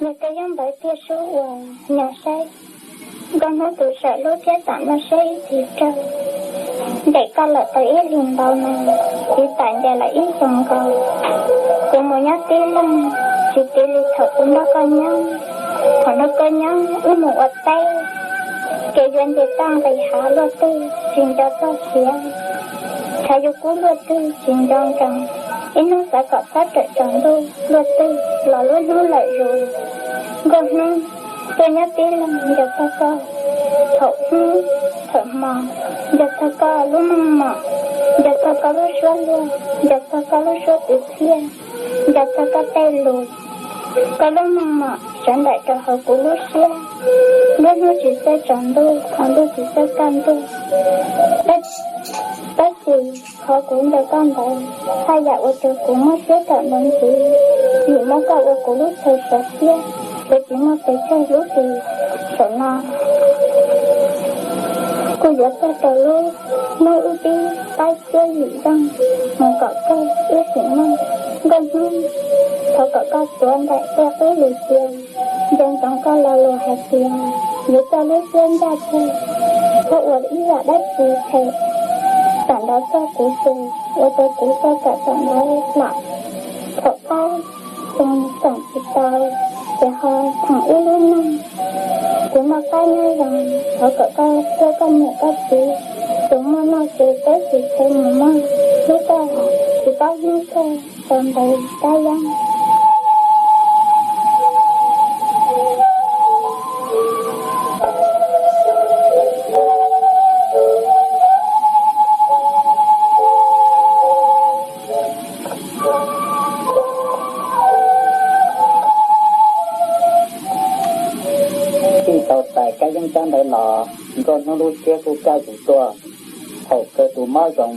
Yog Kab Yeeb ntawd tiag sub uas nyob saib, Nkauj Hnub tus sawm hlub thiab tam noj siab ib txhis raug. Ntshe koj lawm tau ib hlis ntau no, txiv tam ncaim lawm ib xyoos nkaus. Kuv mus nyob tib leeg, tsis tiv li thaum kuv nrog koj nyob. Thaum nrog koj nyob wb mus ua teb, kev yuav nce toj nqis hav luaj twg tsis nco txoj sia, tshav yuav kub luaj twg tsis nco nkees. Ib hnub xav kom txhob rawm tsaus ntuj luaj twg los lub hnub lawm zus. Nkauj Hnub, tuaj nyob tib leeg nco txog koj thaum hnub thaum hmo, nco txog koj lub meej mom, nco txog koj lub suab luag, nco txog koj lub suab kwv txhiaj, nco txog koj tej lus. Koj lub meej mom sawv ntawm rau hauv kuv lub siab. Lub hnub tsis txawj tsaus ntuj, hmo ntuj tsis txawj kaj ntug. Tab sis qhov kuv nco koj ntawd, haj yam ua rau kuv muab siab tawm ntawd ntxiv, vim muab koj ua kuv lub chaw sawv siab, kuv tsis muaj pes tsawg lub hlis saum no. Kuj yuav txog rau lub hnub wb pib qaib siab yim zeej mus kom kawg wb sim neej. Nkauj Hnub, thov kom koj tuav nraim tej qub lus cia, nco ntsoov koj lo lus hais tias yuav coj lub siab ncaj tag, txhob ua ib yam dab tsi phem. Tam ntawd txog kuv ces ua rau kuv txawj kam tam ntawd lam thaum qab xyoo txeem tsis tau, ces ho theem ib lub neej. Kuv noj qab nyob zoo, thov kom koj thiab koj niam koj txiv tus muaj noj ces peb tsis txhob mus muaj hlub koj, tsis paub hlub koj rau ntawd Kab Yeeb. Txij tau txais Kab Yeeb tsab ntawv los, Nkauj Hnub lub siab kuj kaj zus tuaj. Thaum kawg tus mob zoo,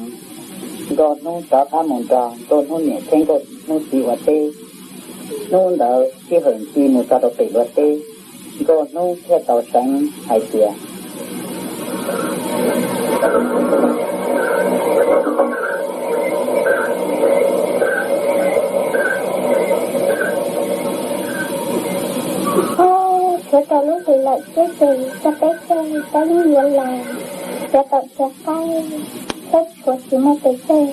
Nkauj Hnub rov qab mus nrog Nkauj Hnub niam thiab Nkauj Hnub txiv ua teb. Hnub ntawd sij hawm ncig mus txog rau pem luag teb, Nkauj Hnub thiaj tau seev hais tias, Au, tshuav tau lub hlis lawm xwb ces txog peb caug Kab Yeeb yuav los, tshuav tau txhia qaib, txhob tshuav tsis muaj pes tsawg.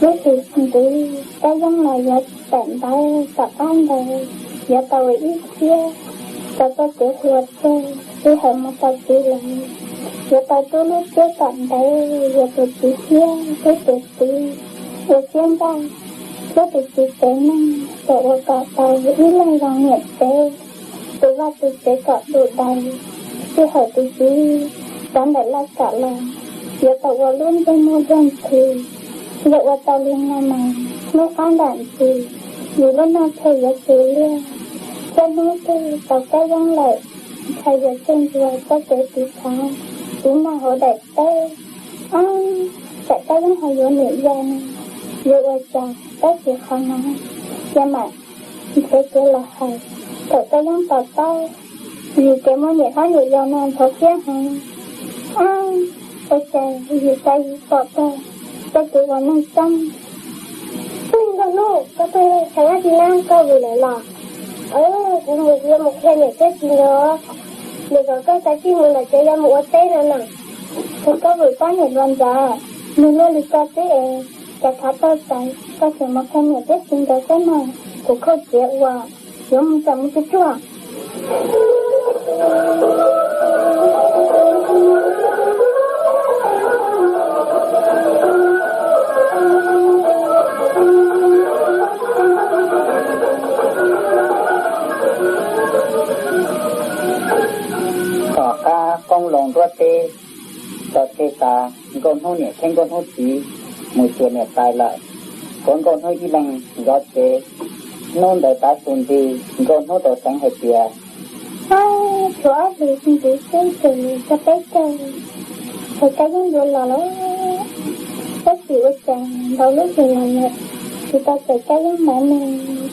Lub hlis ntxiv Kab Yeeb los yuav tawm ntawv tom qab ntawd, yuav tau ua ib txhiab, tau txoj kev hluas tshaj sij hawm mus tau txiv lawm. Yuav tau rub lub siab kom ntev, yuav tus txiv thiab rub tus txiv ua siab ncaj, thiab tus txiv tsev neeg kom ua kom tau ib leeg zoo niam tsev, tus vaj tus tsev kom du daws. Sij hawm tus txiv sawv ntawm laj kam los, yuav tau ua lub ntsej muag luag ntxhi. Yog ua tau li no mas hnub qab nram ntsis, yus lub neej thiaj yuav xws liaj. Thiab hnub twg tau Kab Yeeb lawm, ntshai yuav txawj ntsuas txoj kev tiv thaiv, tiv nag hauv daim teb. Ab, tsam Kab Yeeb ho yuav niam yau no, yuav ua cas? Tab sis qhov no cia mam nrhiav kev los hais. Thaum Kab Yeeb to taub vim tias muaj niam hlob niam yau no ntxhov siab heev, ab, ua cas yus xav yuav pom tag txoj kev ua neej tseeb. Ub, Nkauj Hnub, koj tuaj tseem dab tsi na, koj vwm lawm los? Kuv mus yuav mus qhia niam thiab txiv nkawd, nws kom koj txav txij mus lawm ces yuav mus ua teb no na. Kuv, koj vwm pab niam hluas ntawd, nws luaj li koj xwb es, cas khav tau txais, koj tseem mus qhia niam thiab txiv nkawd xwb na. Kuv khaub tias ua yuav mus txawm mus tsuag tsuag. Tom qab qoob loo nruab teb, tso tseg tas Nkauj Hnub niam thiab Nkauj Hnub txiv mus xyuas niam tais lawm, tshuav Nkauj Hnub ib leeg zov tsev. Hnub ntawd tav su nti, Nkauj Hnub tau seev hais tias, ab, tshuav ob hlis ntxiv xwb ces txog peb caug, txog Kab Yeeb yuav los lawm. Tab sis ua cas ntau lub hlis los lawm, tsis tau txais Kab Yeeb ntawv ne,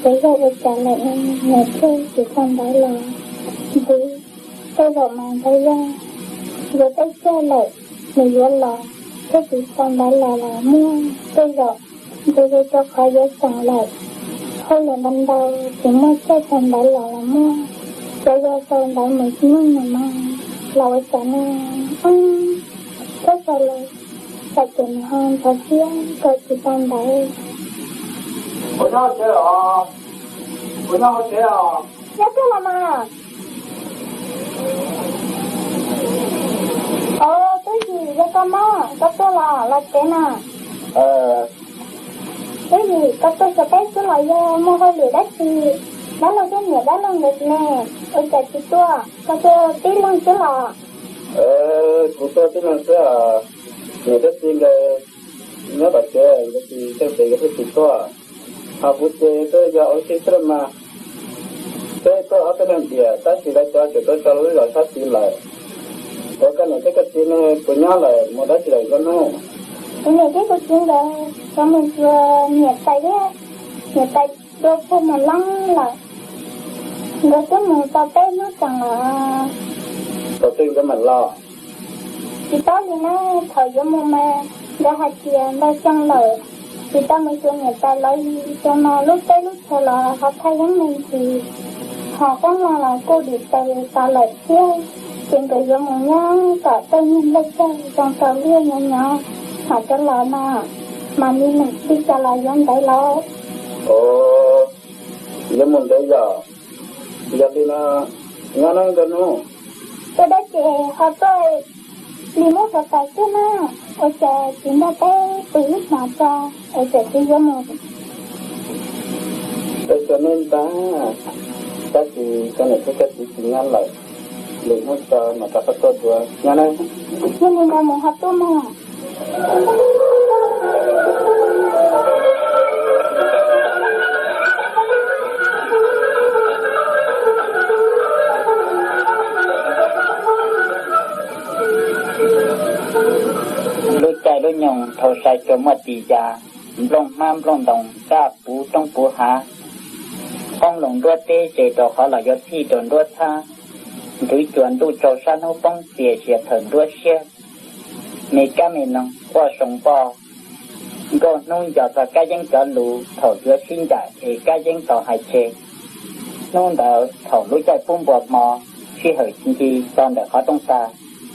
ces yog ua cas lawm ne, nws thiaj tsis sau ntawv los? Ntxiv, tej zaum mas ntawd yog yuav peb caug lawm, nws yuav los thiab tsis sau ntawv los los muaj tej zaum, ntshe yog rau qhov yuav xeem lawm. Hauj lwm ntau ntau, tsis muaj chaw txog ntawd los los muaj, cov yog sau ntawv mus nyob no mas los ua cas ne? Koj sau los xav ces nws ho ntxhov siab kom tsis tau ntawd. Puas nyob tsev os? Puas nyob hauv tsev os? Nyob twg los mas? Os, Tub Yim, yog koj mas, koj tuaj los los tsev na. Tub Yim, koj tuaj xyuas peb xwb los yog muaj hauj lwm dab tsi? Dab laug thiab niam dab laug nkawd ne, ua cas tsis tuaj, koj tuaj tib leeg xwb los? Kuv tuaj tib leeg xwb os. Niam thiab txiv nkawd nyob tom tsev, nkawd tsis tseem ces nkawd thiaj tsis tuaj. Ho kuv ces twb yog ua si xwb los mas. Peb tuaj ob peb leeg diam, tab sis lawv cov tseem tuaj tso lub zos sab tid lawm. Ua koj niam thiab koj txiv ne, puas nyob lawm mus dab tsi lawm Nkauj Hnub? Kuv niam thiab kuv txiv nkawd cov mus xyuas niam tais thiab, niam tais dua puag Moos Loob lawm. Nkawd twb mus tau peb hnub tsees lawm. Thaum twg nkawd mam los? Tsis paub li na, thaum yuav mus mas nkawd hais tias ntau xyoo lawm tsis tau mus xyuas niam tais lawv, xyoo no lub teb lub chaw los ho thaj yeeb me ntsis, ho qoob loo los kuj dim taws tas lawm thiab, ces nkawd yuav mus nyob kom tej niag nplej tsawg zoo rau luag nyob nyob, mam rov los mas, mam li meem li cas los yuav ntev los. Yuav mus ntev yom? Yog li no, nyob nawb Nkauj Hnub. Tuaj dab tsi ho tuaj li muab xov tais xwb na, ua cas tsis nrog peb pw ib hmos tso es txawm tsis yuav mus? Peb tuaj neb ntag, tab sis koj niam thiab koj txiv tsis nyob lawm, lwm hnub tso mam rov qab tuaj dua, nyob nawb. Yog li ntawd mus ho tuaj mog. Lub caij lub nyoog thaum sai tsuas muaj tis ya, nplooj hmab nplooj ntoos kaj puv roob puv hav, qoob loo nruab teb ze rau qhov los yuav txhij rau nruab txhab, nthwv cua ntuj tsaus sab hnub poob txias sia thawm nruab siab, me kab me noog quaj soo npoj. Nkauj Hnub nco txog Kab Yeeb cov lus thaum yuav sib ncaim es Kab Yeeb tau hais tseg. Hnub ntawd thaum lub caij pub npua hmo, sij hawm ncig txog ntawm qhov rooj tag,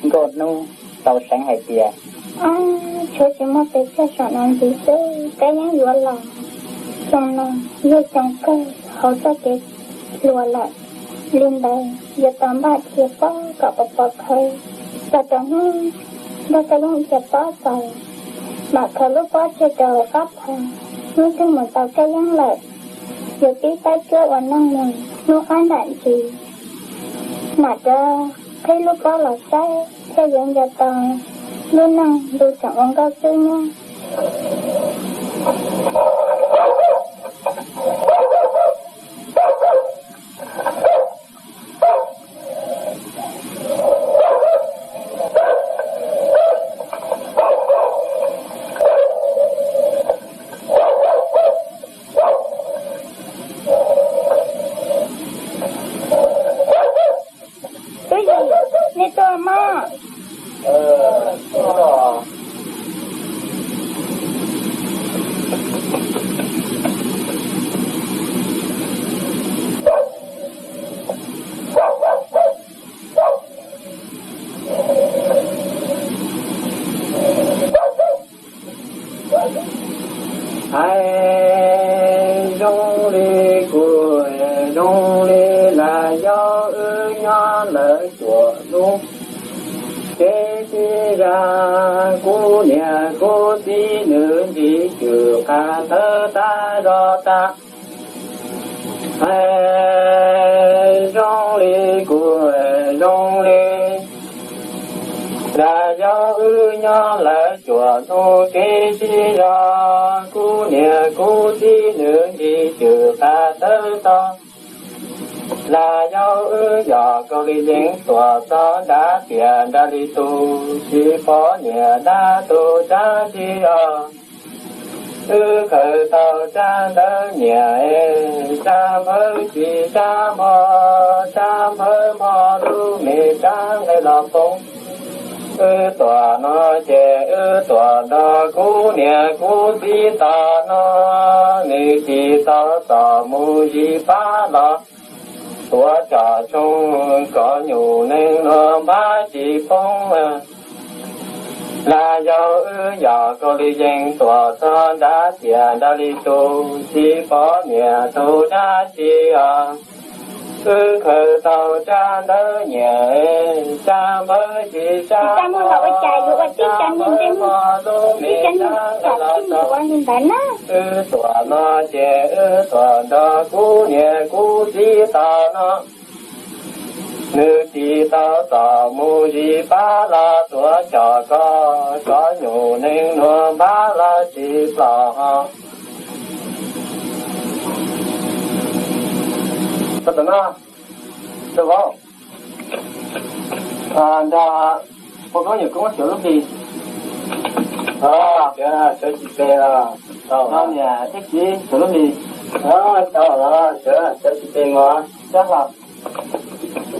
Nkauj Hnub tau seev hais tias, tshuav tsis muaj pes tsawg saum no ntxiv xwb Kab Yeeb yuav los. Xyoo no yog xyoo kawg hauv txoj kev hluas lawm, li ntawd yuav tau npaj dhia pob kom pov pov khawv, txog rau hnub nrog Kab Yeeb dhia pob txaus, mam khaws lub pob tseg rau hauv qab phav. Hnub twg mus tau Kab Yeeb lawm, yuav pib tab cuab ua neej mus hnub qab nram ntsis, mam rov qhib lub pob los saib thiaj yuav nco tau lub neej ntu tseem ua nkauj xwb nyob. Twb yog nej tuaj mog. Hais zoo li kuv, zoo li lam yog wb nyob lawm cuaj hnub, kev txij zaj kuv niam kuv txiv nws ntsib cwm qab thawj tag zog tag. Hais zoo li kuv, zoo li lam yog wb nyob lawm cuaj hnub, kev txij zaj kuv niam kuv txiv nws ntsib cwm qab thawj tog. Lam yog wb yog kaus lim yeeb tuaj txog nrab tiaj nrab li tus tsis pom niam dab tus tsab tsi os. Wb khaws tau tsab ntawv niam es tsab npawb tsis tsab npog, tsab npawb npog lub me tsab nqaij los poob. Wb tuaj no ces wb tuaj nrog kuv niam kuv txiv tos no, nws tsis tau txom mus zis pab los tuav cov tshoob kom nyuj neeg nuav npab tsis poob. Lam yog wb yog kaus lim yeej tuaj txog nrad tiam nrad li tus txiv poj niam tug dab tsi os. Wb khaws tau tsab ntawv nyiam, tsab npawb tsis tsab, tsab npawb mos lub me tsab los txog. Wb tuaj no ces wb tuaj nrog kuv niam kuv txiv tos no, nws tsis tau txom mus zis pab los tuav cov koj, koj nyuj neeg nuav npab los tsis ploj ho. Tau tom no, tau vauv, nrog pog koob yawm koob sawv lub hlis, sawv tsis pes los, nrog niam thiab txiv sawv lub hlis, tau los sawv tsis pes mog, sab hlau,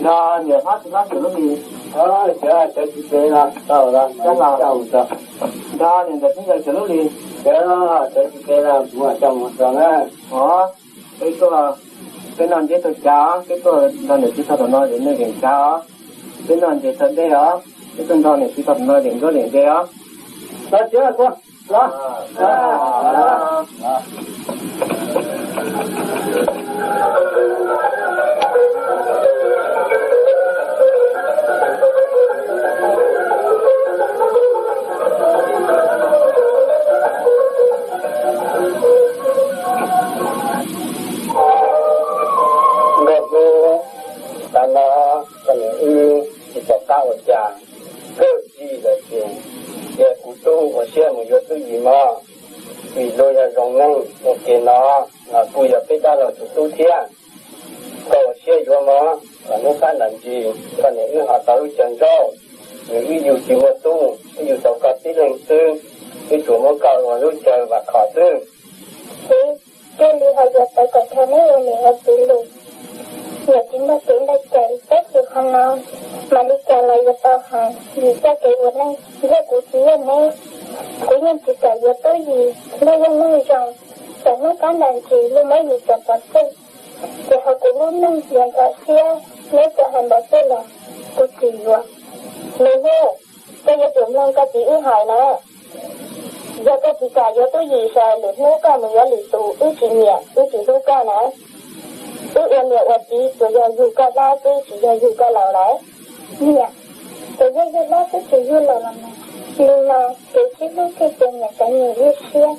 nrog niam hlob txiv hlob sawv lub hlis, sawv tsis pes los, tau los sab hlau, nrog niam ntxawm txiv ntxawm sawv lub hlis, sawv tsis pes los kuv mam coj mus tso na. Os, peb tuaj, peb noj nceb tau cav os, peb tuaj nrog niam txiv txog tom no ces nej zeem cav os. Peb noj ntses tau dej os, peb tuaj nrog niam txiv txog tom no zeem ncuab zeem dej os. Los txiv, los. Nkauj hnub, tam no koj niam wb tsis pom qab ua cas, kawg tsis lawm ces cia kuv tub ua siab mus yuav tub yim mog, vim luag yog zoo neeg ua ke no, los kuj yog peb dab laug tus tub thiab. Koj ua siab yuav mog, kom hnub qab ntam ntsis koj niam wb ho tau lub caij ntsauj, nws wb yug tsis muaj tub, wb yug tau koj tib leeg xwb, wb tsuas muab koj ua lub chaw vam khom xwb. Txiv, thiaj li ho yuav tau kom dhau neb ua niam ua txiv lus. Yam tsis muaj kev ntag ces tab sis qhov no mam li cas los yuav tau hais, vim txoj kev ua neej nrog kuv tsis yog neb. Kuv yeej tsis kam yuav tub yim, luag yog neeg zoo, txawm hnub qab ntam ntsis luag muab yus txom pov tseg, ces ho kuv lub neej yuav ntxhov siab, neb txawm hais npaum twg los kuv tsis yuav. Nus hnub, koj yuav tsum mloog koj txiv wb hais na. Yog koj tsis kam yuav tub yim ces lwm hnub koj mus yuav lwm tus, wb tsis nyiam wb tsis hlub koj na. Wb ua niam ua txiv tsuas yog yug koj hlob xwb tsis yog yug koj laus lawm. Niam, txawm yog yug hlob xwb tsis yug laus los mas, li no kev sib hlub thiaj cia niam txawv nyias lub siab.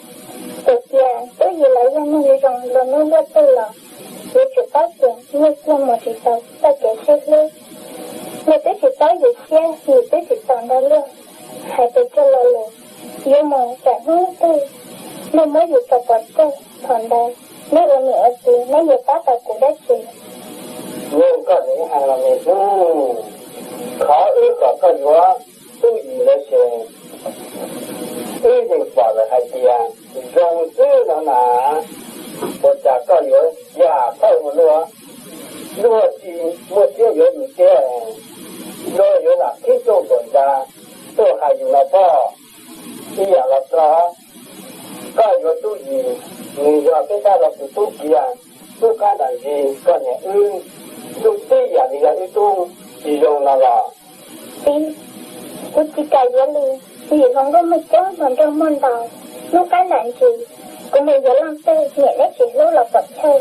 Txawm tias tub yim lawv yog neeg zoo luag hnub luaj twg los yuav tsum paub tias luag txia mus tsis tau txoj kev sib hlub. Luag twb tsis paub yus siab, yus twb tsis txaus nrog luag hais pes tsawg lo lus, yuav mus tsam hnub twg luag muab yus txom pov tseg, thaum ntawd neb ua niam ua txiv neb yuav pab tau kuv dab tsi? Yeej koj tseem hais los me hnub, qhov wb kom koj yuav tub yim lawm ces wb yeej pom lawm hais tias zoo xwb no na. Ua cas koj yuav yam thawj ua luaj, luag tsis muaj siab yuav yus thiab, luag yuav lam qhib tuaj npaum ntawd tuaj hais yus no pob. Ib yam los txog, koj yuav tub yim, nws yog peb dab laug tus tub kiag, hnub qab ntam ntsis koj niam wb tub tib yam li yog wb tub tsis zoo no los. Txiv, kuv tsis kam yuav li, vim hluas nkauj muaj coob hluas nraug muaj ntau, hnub qab ntam ntsis kuv mus yuav leej twg niam neb tsis hlub los pom chaw.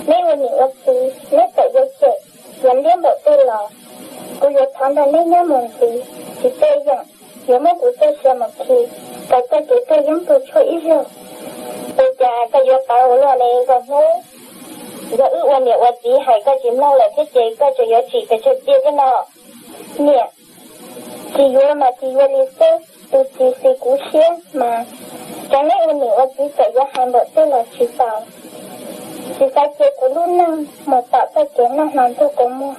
Neb ua niam ua txiv neb txawm yuav cem yuav liab npaum twg los kuv yuav thov nrog neb nyob mus ntxiv, tsis tej yeem yuav muab kuv txoj sia mus khi rau txoj kev tuag yeeb tuag tshuaj ib zaug. Ua cas koj yuav tawv ua luaj li nkauj hnub? Yog wb ua niam ua txiv hais koj tsis mloog lawm thiab ces koj tseem yuav tsim pes tsawg txiaj thiab no? Niam, tsis yuav mas tsis yuav li xwb, tus txiv xis kuv siab mas, tseev neb ua niam ua txiv txawm yuav hais npaum twg los tsis tau. Tsis xav cia kuv lub neej mus tom txoj kev noj hno ntxuag kua muag.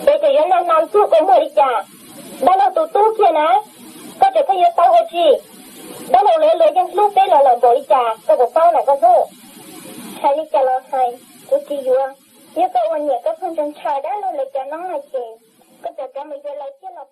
Ces tseem yuav noj hno ntxuag kua muag li cas? Dab laug tus tub kiag na, koj tseem pheej yuav tau ua tsi? Dab laug lawv luag yeej hlub peb los lawm npaum li cas koj puas paub na nkauj hnub? Hais li cas los hais, kuv tsis yuav. Yog koj ua niam koj pheej ntshaw ntshaw dab laug lawv cov noob no ces koj txawm rov mus yuav lawv thiab los